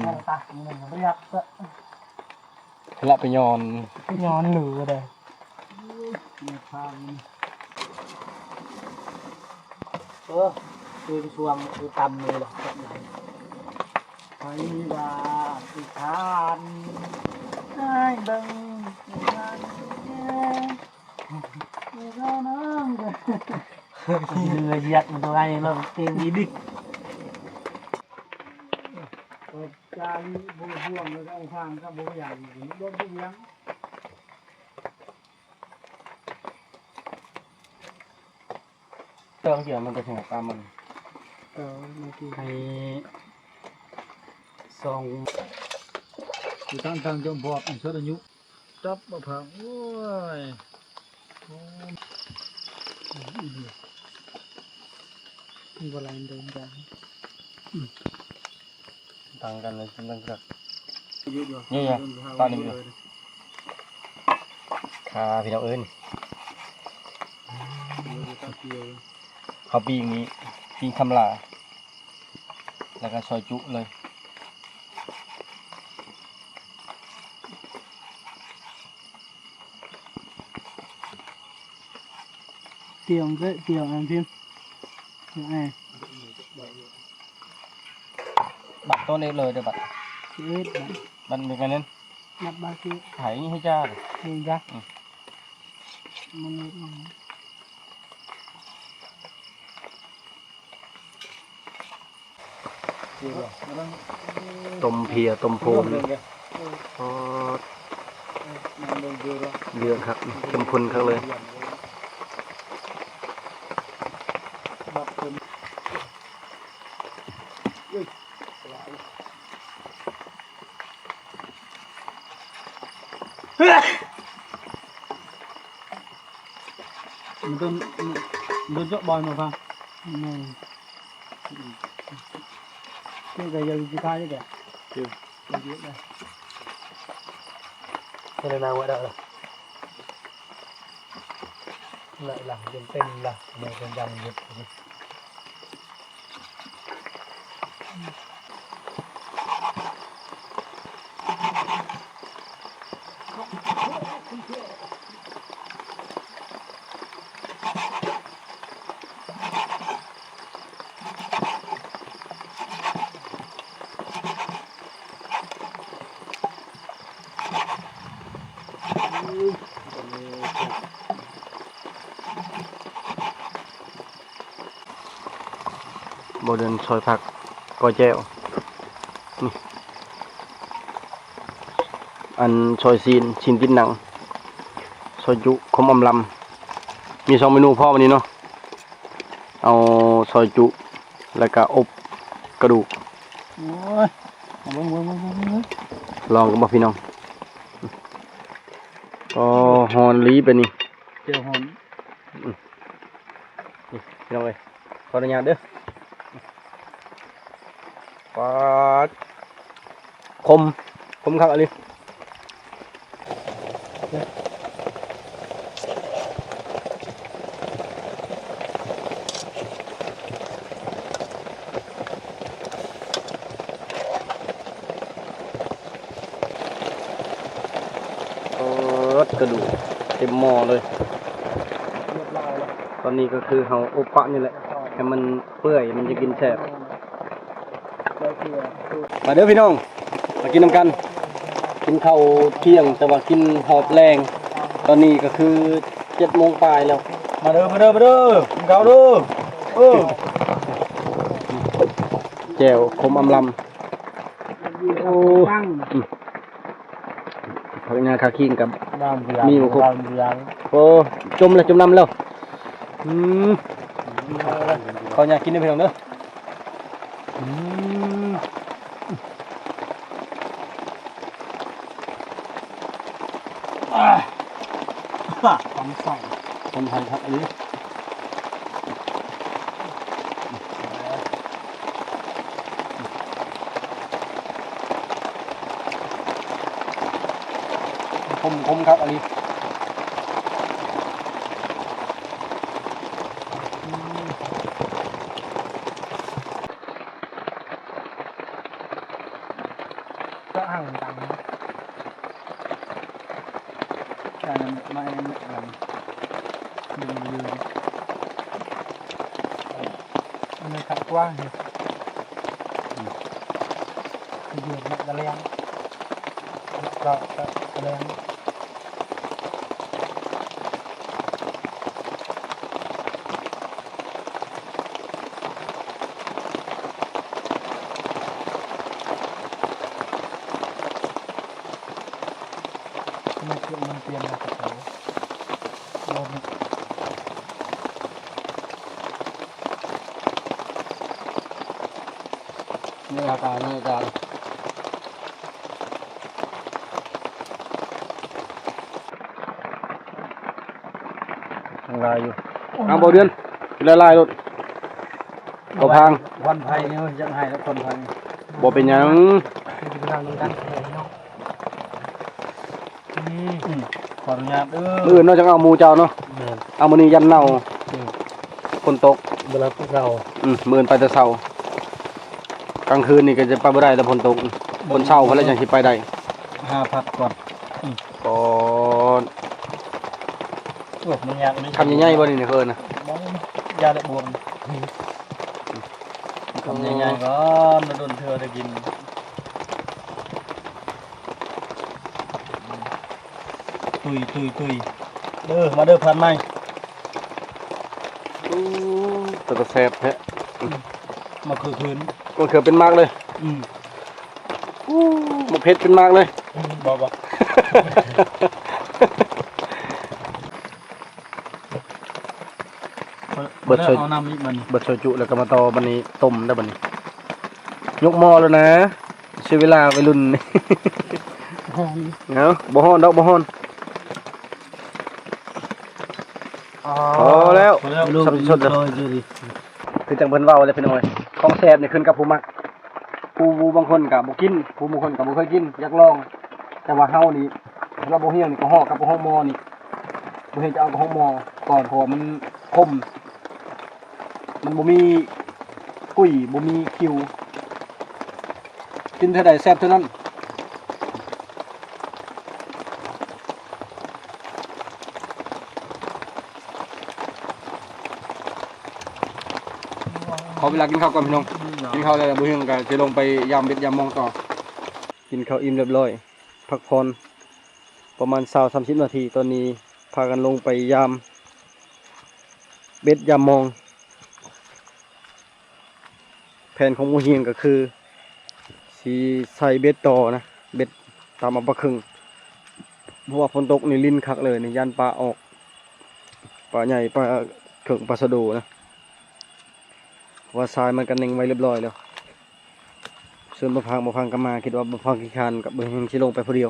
ຄືລະໄປຍ້ອນ ຍ້ອນຫຼືບໍ່ໄດ້ ເອີ ຄືຊ່ວງຄືຕຳນີ້ລະ ໃຜວ່າຊິທານ ໃຫ້ເບິ່ງ ເຫຼືອຢຽດມັນຕົວໃຫຍ່ລະເກັ່ງອີດິກ ຈານບໍ່ຫ່ວງແລ້ວກໍອົງສານກໍບໍ່ຢ່າງ ບໍ່ບໍ່ຫຍັງ ເຈົ້າເສຍມັນຈະເຖິງຕາມັນ ເອີ ໃຫ້ສອງ ຢູ່ຕັ້ງໆ ຈົມພອບອັນຊົດອາຍຸ ຈັບມະພາວ ໂອ້ຍ ໂອ້ຍ ອີ່ຫຼີ ບໍ່ຫຼາຍເດີ ຢ່າ ຕ່າງກັນເລີຍ ມັນກໍ ເຍອະໆ ປານນີ້ເດີ ຂ້າພີ່ນ້ອງເອີຍ ເຮົາປີ້ງນີ້ ປີ້ງຄຳຫຼາ ແລ້ວກໍຊອຍຈຸເລີຍ. ຕຽງເດີ ຕຽງອັນພິມ ເອີ ບັດໂຕນີ້ເລີຍເດີ ບັດ ເອັດ ບັດ ບັດມີແຄ່ນັ້ນ ບັດບາຊິ ໃຫ້ນີ້ໃຫ້ຈ້າ ເຮັດຈ້າ ອືມ ມັນ ຕົ້ມເພຍ ຕົ້ມໂພນ ປາດ ເດືອດຄັກ ເຂັ້ມຂຸ້ນຄັກເລີຍ. ມັນຕົ້ນ ມັນຕົ້ນເຈາະບ່ອນມາຟັງ ແມ່ນ ນີ້ກໍຢາກຊິຂາຍຢູ່ແຫຼະ ເຮັດໄດ້ ເຮັດນາງໄວ້ໄດ້ລະ ໄດ້ລະ ເປັນເຕັມລະ ແມ່ນເປັນຢ່າງເຮັດ. ບໍ່ເດີນຊອຍຜັກ ກໍແຈ່ວ ນີ້ ອັນຊອຍຊີ້ນ ຊີ້ນຕິດໜັງ ຊອຍຈຸ ຂົມອຳລຳ ມີສອງເມນູພໍມື້ນີ້ເນາະ ເອົາຊອຍຈຸ ແລ້ວກະອົບກະດູກ ໂອ້ຍ ເບິ່ງ ເບິ່ງ ເບິ່ງ ເບິ່ງ ເບິ່ງ ລອງກັນບໍ່ພີ່ນ້ອງ ກໍຮ້ອນຫຼີປານນີ້ ແຈ່ວຮ້ອນ ອືມ ນີ້ພີ່ນ້ອງເອີຍ ຂໍອະນຸຍາດເດີ ປາດ ຂົມ ຂົມຄັກອີ່ຫຼີ ເປີດກະດູກເຕັມໝໍ້ເລີຍ ຕອນນີ້ກໍຄືເຮົາອົບປະນີ້ແຫຼະ ໃຫ້ມັນເປື່ອຍ ມັນຈະກິນແຊບ. ມາເດີພີ່ນ້ອງ ມາກິນນຳກັນ ກິນເຂົ້າທ່ຽງ ແຕ່ວ່າກິນຮອບແລງ ຕອນນີ້ກໍຄືເຈັດໂມງປາຍແລ້ວ ມາເດີ ມາເດີ ມາເດີ ກິນເຂົ້າເດີ ເອີ ແຈ່ວຂົມອຳລຳ ໂອ້ ອືມ ຜັກຫຍ້າຄາຄີງກັບ ນ້ຳເຫຼືອງ ມີບໍ່ຄົບ ນ້ຳເຫຼືອງ ໂອ້ ຈົມແລ້ວ ຈົມນ້ຳແລ້ວ ອືມ ຂໍຫຍ້າກິນເດີພີ່ນ້ອງເດີ ອືມ ອາ ຄວາມໃສ ຄວາມໃສຄັກອີ່ຫຼີ. ຂົມ ຂົມຄັກອີ່ຫຼີ ອືມ ຈະຫາງຕັງ ອັນນັ້ນຂະກວ້າງຢູ່ ອືມ ຢູ່ນະກະແລງ ເລາະກະແລງ. ມັນ ມັນປ່ຽນມາຈາກໃສ ບໍ່ມີ ນີ້ອາການ ນີ້ອາການ ຍັງຫຼາຍຢູ່ ເອົາ ບໍ່ເດືອນ ຫຼາຍໆໂລດ. ບໍ່ພັງ ຄວັນໄຟນີ້ ເອີ ຢາກໃຫ້ແລ້ວຄວັນໄຟ ບໍ່ເປັນຫຍັງ ກິນເຂົ້ານຳກັນເນາະ ອືມ ອືມ ຂໍອະນຸຍາດເດີ ມື້ອື່ນເນາະ ຈັ່ງເອົາໝູ່ເຈົ້າເນາະ ແມ່ນ ເອົາມື້ນີ້ຢ້ານເນົ່າ ອືມ ຝົນຕົກ ເວລາແຕ່ເຊົ້າ ອືມ ມື້ອື່ນໄປແຕ່ເຊົ້າ ກາງຄືນນີ້ກໍຈະໄປບໍ່ໄດ້ແລ້ວ ຝົນຕົກ ຝົນເຊົ້າພຸ້ນແລ້ວຈັ່ງຊິໄປໄດ້ ຫາພັກກ່ອນ ອືມ ກ່ອນ ໂອ້ ມັນຍາກ ຄຳໃຫຍ່ໆບໍ່ນີ້ ເອີ້ນນະ ບໍ່ ຢ່າແຫຼະ ບວມ ຄຳໃຫຍ່ໆກ່ອນ ດົນເທື່ອໄດ້ກິນ ຕຸ້ຍໆໆ ເດີ ມາເດີ ພັນໃໝ່ ໂອ້ ເປັນຕາແຊບແທ້ ອືມ ມະເຂືອເພິ່ນ ມະເຂືອເປັນໝາກເລີຍ ອືມ ໂອ້ ໝາກເຜັດເປັນໝາກເລີຍ ອືມ ບໍ່ ບໍ່. ເບິດຊອຍ ເອົານ້ຳອີກບັດນີ້ ເບິດຊອຍຈຸແລ້ວກໍມາຕໍ່ບັດນີ້ ຕົ້ມໄດ້ບັດນີ້ ຍົກໝໍ້ແລ້ວນະ ເສຍເວລາໄວລຸ້ນ ເອົາ ບໍ່ຮ້ອນດອກ ບໍ່ຮ້ອນ ອໍ ພໍແລ້ວ ພໍແລ້ວ ສຳຊົນແລ້ວ ຄືຈັ່ງເພິ່ນເວົ້າແຫຼະພີ່ນ້ອງເອີຍ ຂອງແຊບນີ້ຂຶ້ນກັບຜູ້ມັກ ຜູ້ບາງຄົນກໍບໍ່ກິນ ຜູ້ບາງຄົນກໍບໍ່ເຄີຍກິນ ຢາກລອງ ແຕ່ວ່າເຮົານີ້ ສຳລັບບໍ່ຮຽງນີ້ ກະຮອກກັບກະຮອກໝໍ້ນີ້ ບໍ່ຮຽງຈະເອົາກະຮອກໝໍ້ກ່ອນ ເພາະວ່າມັນຂົມ ມັນບໍ່ມີກຸ້ຍ ບໍ່ມີຄິວ ກິນເທື່ອໃດແຊບເທື່ອນັ້ນ. ຂໍເວລາກິນເຂົ້າກ່ອນພີ່ນ້ອງ ກິນເຂົ້າແລ້ວ ບໍ່ຮຽງກໍຊິລົງໄປຢາມເບັດຢາມມອງຕໍ່ ກິນເຂົ້າອີ່ມຮຽບຮ້ອຍ ພັກຜ່ອນປະມານຊາວສາມສິບນາທີ ຕອນນີ້ພາກັນລົງໄປຢາມເບັດຢາມມອງ. ແຜນຂອງໝູ່ຮຽງກໍຄືຊິໃສ່ເບັດຕໍ່ນະ ເບັດຕາມເອົາປາເຄິ່ງ ເພາະວ່າຝົນຕົກນີ້ລິນຄັກເລີຍນີ້ ຢ້ານປາອອກ ປາໃຫຍ່ ປາເຄິ່ງ ປາສະໂດນະ ເພາະວ່າຊາຍມັນກໍເນັ່ງໄວ້ຮຽບຮ້ອຍແລ້ວ ເຊີນບ່າວພັງ ບ່າວພັງກໍມາ ຄິດວ່າບ່າວພັງຂີ້ຄ້ານ ກໍບໍ່ເຫັນ ຊິລົງໄປຜູ້ດຽວ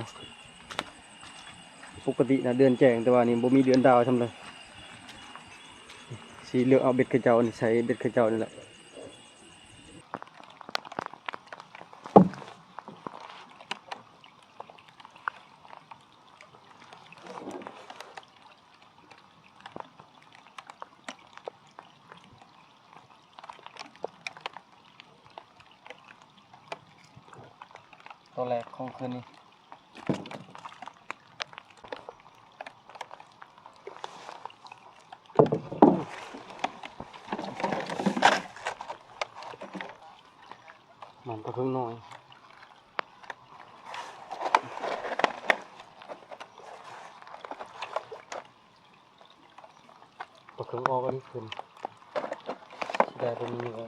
ປົກກະຕິນະເດືອນແຈ້ງ ແຕ່ວ່ານີ້ບໍ່ມີເດືອນດາວຊ່ຳເລີຍ ຊິເລືອກເອົາເບັດເຂົາເຈົ້ານີ້ ໃສ່ເບັດເຂົາເຈົ້ານີ້ແຫຼະ. ຕົວແລກຂອງຄືນນີ້ ມັນປາເຄິ່ງນ້ອຍ. ປາເຄິ່ງອອກອັນນີ້ຂຶ້ນ ເສຍດາຍບໍ່ມີເຫຍື່ອ.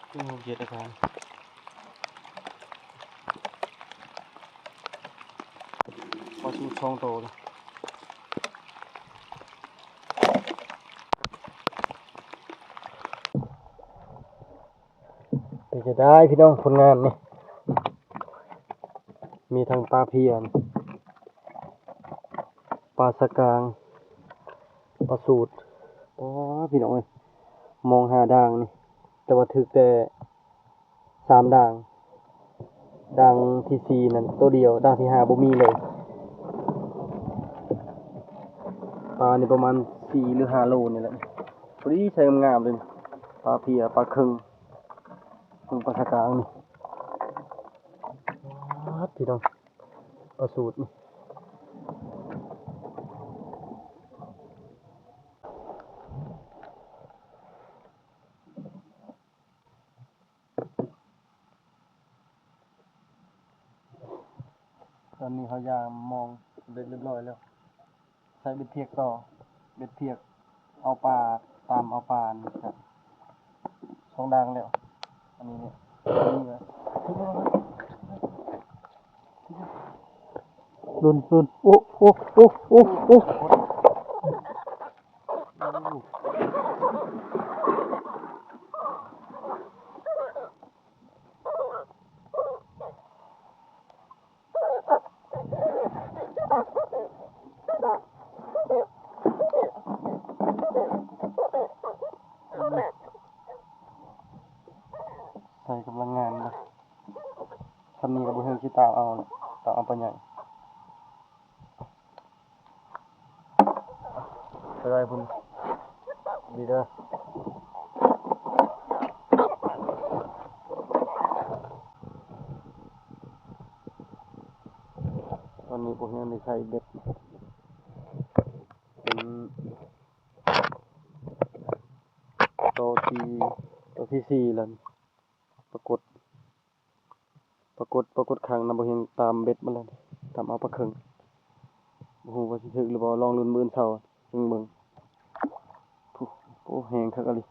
ໂອ້ ເຢັດອາການ ປາຊູດສອງໂຕເລີຍ. ເປັນຈັ່ງໃດພີ່ນ້ອງ ຜົນງານນີ້ ມີທັງປາພຽນ ປາສະກາງ ປາສູດ ປາ ພີ່ນ້ອງເອີຍ ມອງຫາດ່າງນີ້ ແຕ່ວ່າຖືກແຕ່ສາມດ່າງ ດ່າງທີສີ່ນັ້ນໂຕດຽວ ດ່າງທີຫ້າບໍ່ມີເລີຍ. ປານີ້ປະມານ ສີ່ຫຼືຫ້າໂລນີ້ແຫຼະ ພໍດີໃສ່ງາມໆເລີຍ ປາເພຍ ປາເຄິງ ເບິ່ງປາສະກາງນີ້ ປາດ ພີ່ນ້ອງ ປາສູດນີ້. ຕອນນີ້ເຮົາຢາມມອງເບັດຮຽບຮ້ອຍແລ້ວ ໃສ່ເບັດພຽກຕໍ່ ເບັດພຽກເອົາປາ ຕາມເອົາປານີ້ກະສອງດ່າງແລ້ວ ອັນນີ້ນີ້ ລຸ້ນ ລຸ້ນ ໂອ້ ໂອ້ ໂອ້ ໂອ້ ໂອ້. ໃສ່ກຳລັງງາມເນາະ ຊ່ຳນີ້ກໍບໍ່ເຖິງຊິຕາມເອົາ ຕາມເອົາປາໃຫຍ່. ໄປໄວ້ພຸ້ນ ດີເດີ. ຕອນນີ້ພວກເຮົາໄດ້ໃສ່ເບັດ ເປັນໂຕທີ ໂຕທີສີ່ແລ້ວ ປາກົດ ປາກົດ ປາກົດຂັງນຳ ບໍ່ເຫັນຕາມເບັດມາແລ້ວ ຕາມເອົາປາເຄິງ ບໍ່ຮູ້ວ່າຊິຖືກຫຼືບໍ່ ລອງລຸ້ນມື້ອື່ນເຊົ້າຈຶ່ງເບິ່ງ. ໂອ້ ແຮງຄັກອີ່ຫຼີ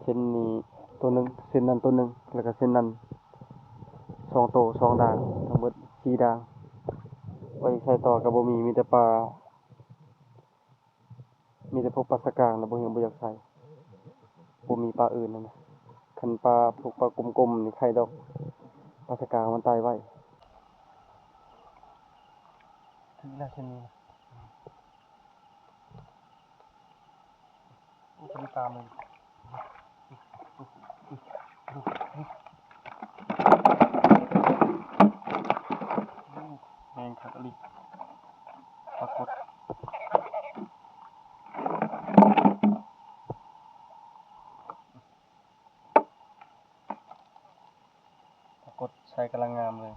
ເສັ້ນນີ້ໂຕໜຶ່ງ ເສັ້ນນັ້ນໂຕໜຶ່ງ ແລ້ວກະເສັ້ນນັ້ນສອງໂຕ ສອງດ່າງ ທັງເບິດສີ່ດ່າງ ວ່າຊິໃສ່ຕໍ່ກະບໍ່ມີ ມີແຕ່ປາ ມີແຕ່ພວກປາສະກາງນະ ບໍ່ເຫັນ ບໍ່ຢາກໃສ່ ບໍ່ມີປາອື່ນຫັ້ນນະ ຄັນປາ ພວກປາກົມໆນີ້ໄຄດອກ ປາສະກາງມັນຕາຍໄວ. ຖືກແລ້ວເຊັ່ນນີ້ນະ ໂອ້ ຖືກຕາມເລີຍ. ແຮງຄັກອີ່ຫຼີ ປາກົດ ປາກົດໃສ່ກຳລັງງາມເລີຍ.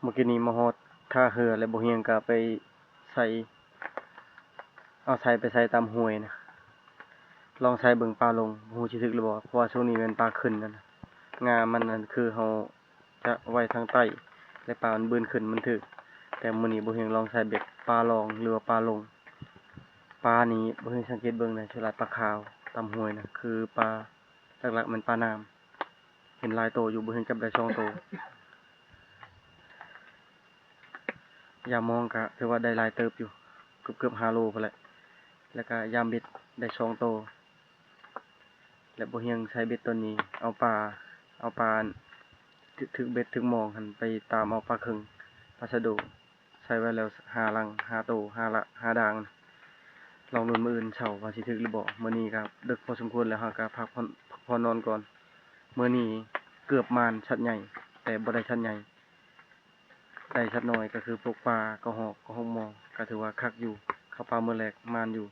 ມື້ກີ້ນີ້ມາຮອດທ່າເຮືອ ແລະ ບໍ່ຮຽງກະໄປໃສ່ ເອົາໃສ່ໄປໃສ່ຕາມຫ້ວຍນະ ລອງໃສ່ເບິ່ງປາລົງ ບໍ່ຮູ້ຊິຖືກຫຼືບໍ່ ເພາະວ່າຊ່ວງນີ້ແມ່ນປາຂຶ້ນຫັ້ນນະ ງາມັນຫັ້ນຄືເຮົາ ຈະໄວ້ທາງໃຕ້ ແລະ ປາມັນບືນຂຶ້ນມັນຖືກ. ແຕ່ມື້ນີ້ບໍ່ຮຽງລອງໃສ່ເບັດປາລອງ ຫຼືວ່າປາລົງ. ປານີ້ບໍ່ຮຽງສັງເກດເບິ່ງນະ ສ່ວນຫຼາຍປາຂາວຕາມຫ້ວຍນະ ຄືປາ ຫຼັກໆແມ່ນປານ້ຳ ເຫັນຫຼາຍໂຕຢູ່ ບໍ່ຮຽງຈັບໄດ້ສອງໂຕ. ຍາມມອງກະຖືວ່າໄດ້ຫຼາຍເຕີບຢູ່ ເກືອບໆຫ້າໂລພຸ້ນແຫຼະ ແລ້ວກະຍາມເບັດໄດ້ສອງໂຕ. ແລະ ບໍ່ຮຽງໃສ່ເບັດໂຕນີ້ ເອົາປາ ເອົາປາ ຖືກເບັດຖືກມອງຫັ້ນ ໄປຕາມເອົາປາເຄິງ ປາສະໂດ ໃສ່ໄວ້ແລ້ວຫ້າຫຼັງ ຫ້າໂຕ ຫ້າລະ ຫ້າດ່າງ. ລອງລຸ້ນມື້ອື່ນເຊົ້າວ່າຊິຖືກຫຼືບໍ່. ມື້ນີ້ກະເດິກພໍສົມຄວນແລ້ວ ເຮົາກະພັກຜ່ອນ ພັກຜ່ອນນອນກ່ອນ. ມື້ນີ້ເກືອບໝານສັດໃຫຍ່ ແຕ່ບໍ່ໄດ້ສັດໃຫຍ່. ໄດ້ສັດນ້ອຍກະຄືພວກປາ ກະຮອກ ກະຮອກໝໍ ກະຖືວ່າຄັກຢູ່ ເຂົ້າປ່າມື້ແລກໝານຢູ່.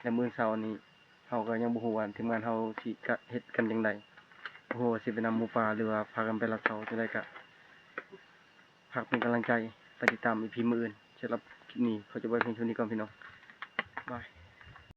ແລະ ມື້ເຊົ້ານີ້ເຮົາກະຍັງບໍ່ຮູ້ວ່າທີມງານເຮົາຊິກະເຮັດກັນຈັ່ງໃດ ບໍ່ຮູ້ວ່າຊິໄປນຳໝູປ່າ ຫຼືວ່າພາກັນໄປລັດເຊົາຈັ່ງໃດ. ກະຝາກເປັນກຳລັງໃຈ ໄປຕິດຕາມອີພີມື້ອື່ນ. ສຳລັບຄລິບນີ້ຂໍຈົບໄວ້ພຽງເທົ່ານີ້ກ່ອນພີ່ນ້ອງ ບາຍ.